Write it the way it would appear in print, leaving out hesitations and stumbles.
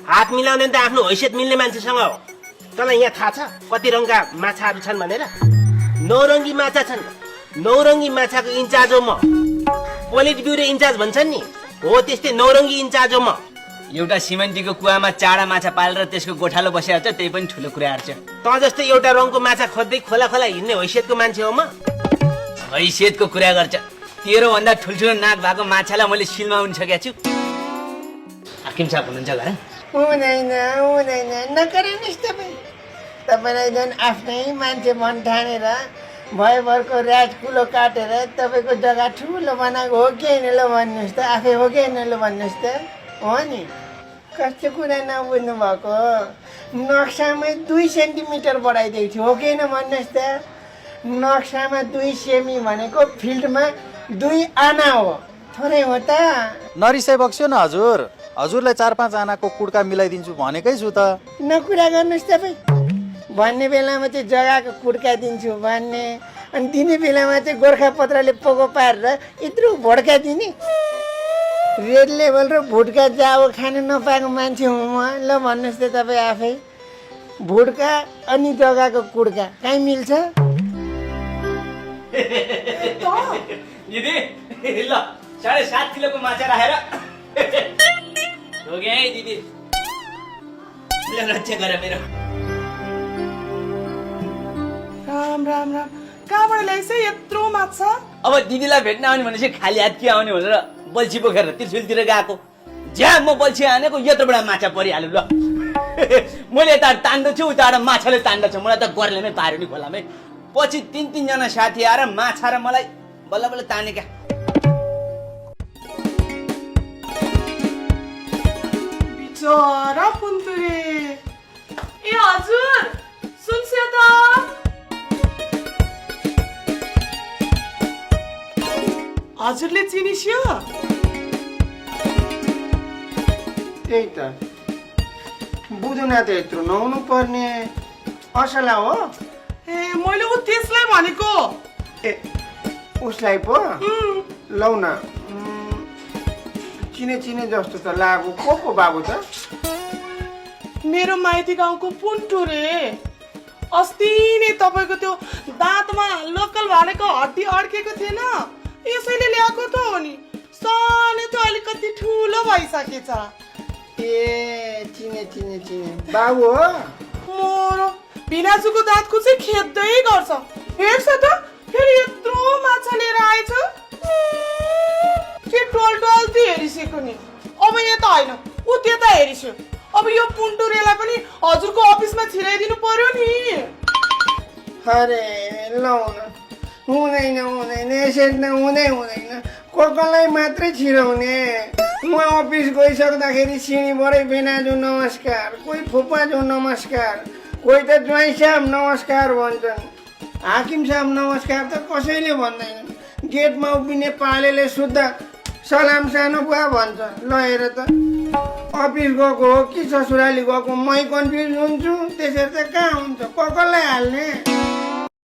हात मिलाउने त आफ्नो हैसियत मिल्ने मान्छेसँग हो। तँलाई यहाँ थाहा छ कति रङका माछाहरू छन् भनेर? नौरङ्गी माछा छन्। नौरङ्गी माछाको इन्चार्ज हो म। पोलिट ब्युरो इन्चार्ज भन्छन् नि, हो त्यस्तै नौरङ्गी इन्चार्ज हो म। एउटा सिमेन्टीको कुवामा चाडा माछा पालेर त्यसको गोठालो बसेर छ, त्यही पनि ठुलो कुरा छ। तँ जस्तै एउटा रङको माछा खोज्दै खोला खोला हिँड्ने हैसियतको मान्छे हो म। हैसियतको कुरा गर्छ। तेरो भन्दा ठुल्ठुलो नाक भएको माछालाई मैले सिलमा उनि सकेको छु। हाकिम साहब हुनुहुन्छ घर? हुँदैन नगर्नुहोस् तपाईँ। तपाईँलाई झन् आफ्नै मान्छे मन ठानेर भयभरको राजकुलो काटेर तपाईँको जग्गा ठुलो बनाएको हो कि होइन ल भन्नुहोस् त। आफै हो कि होइन ल भन्नुहोस् त। हो नि, कस्तो कुरा नबुझ्नु भएको। नक्सामै 2 सेन्टिमिटर बढाइदिएको थियो, हो कि होइन भन्नुहोस् त। नक्सामा 2 सेमी भनेको फिल्डमा 2 आना हो, थोरै हो त। नरिसाइ बक्स्यो न हजुर। हजुरलाई 4-5 आनाको कुड्का मिलाइदिन्छु भनेकै छु त। नकुरा गर्नुहोस् तपाईँ। भन्ने बेलामा चाहिँ जग्गाको कुड्का दिन्छु भन्ने, अनि दिने बेलामा चाहिँ गोर्खापत्रले पोको पारेर यत्रो भोड्का दिने। रेड लेभल र भुटका जाओ खानु नपाएको मान्छे हुँ म। ल भन्नुहोस् त तपाईँ आफै। भुटका अनि जग्गाको कुड्का कहीँ मिल्छ? दिदी ल 7.5 किलोको माछा राखेर हो गए दिदी। रक्षा गर मेरो। राम राम राम, कहाँबाट ल्याइस यत्रो माछा? अब दिदीलाई भेट्न आउने भनेपछि खाली हात के आउने भनेर बल्छी पोखेर त्रिशुलतिर गएको। ज्या म बल्छी हानेको यत्रोबाट माछा परिहाल्यो ल। मैले यता तान्दछु, उताबाट माछाले तान्दछ। मलाई त गर्लेमै पार्यो नि खोलामै। पछि 3 जना साथी आएर माछा र मलाई बल्ल बल्ल ताने क्या। बिचरा पुन्तुरे। ए हजुर सुन्छु त। हजुरले चिनिस्यो? त्यही त बुझुना त यत्रो नहुनु पर्ने असला हो। ए मैले उ त्यसलाई भनेको। ए उसलाई पो लौ न। चिने जस्तो त लागु। को बाबु त? मेरो माइती गाउँको पुन्टुरे। अस्ति नै तपाईँको त्यो दाँतमा लोकल भनेको हड्डी अड्केको थिएन, यसैले ल्याएको त हो नि। सानो त अलिकति ठुलो भइसकेछ। ए चिने बाबु हो। मोरो भिनाजुको दाँतको चाहिँ खेद्दै गर्छ। हेर्छ त फेरि यत्रो माछा लिएर आएछ। के टोल त हेरिसकेको नि। अब यता होइन ऊ त्यता हेरिस्यो। अब यो पुन्टुरेलाई पनि हजुरको अफिसमा छिराइदिनु पर्यो नि। अरे लौ न। हुँदैन यसरी त हुँदैन। कसलाई मात्रै छिराउने। म अफिस गइसक्दाखेरि सिँढीबाटै बेनाजु नमस्कार, कोही फुपाजु नमस्कार, कोही त ज्वाइँ साहब नमस्कार भन्छन्। हाकिम साहब नमस्कार त कसैले भन्दैन। गेटमा उभिने पालेले शुद्ध सलाम सानो बुवा भन्छ। ल हेर त, अफिस गएको हो कि ससुराली गएको मै कन्फ्युज हुन्छु। त्यसरी त कहाँ हुन्छ, कसलाई हाल्ने।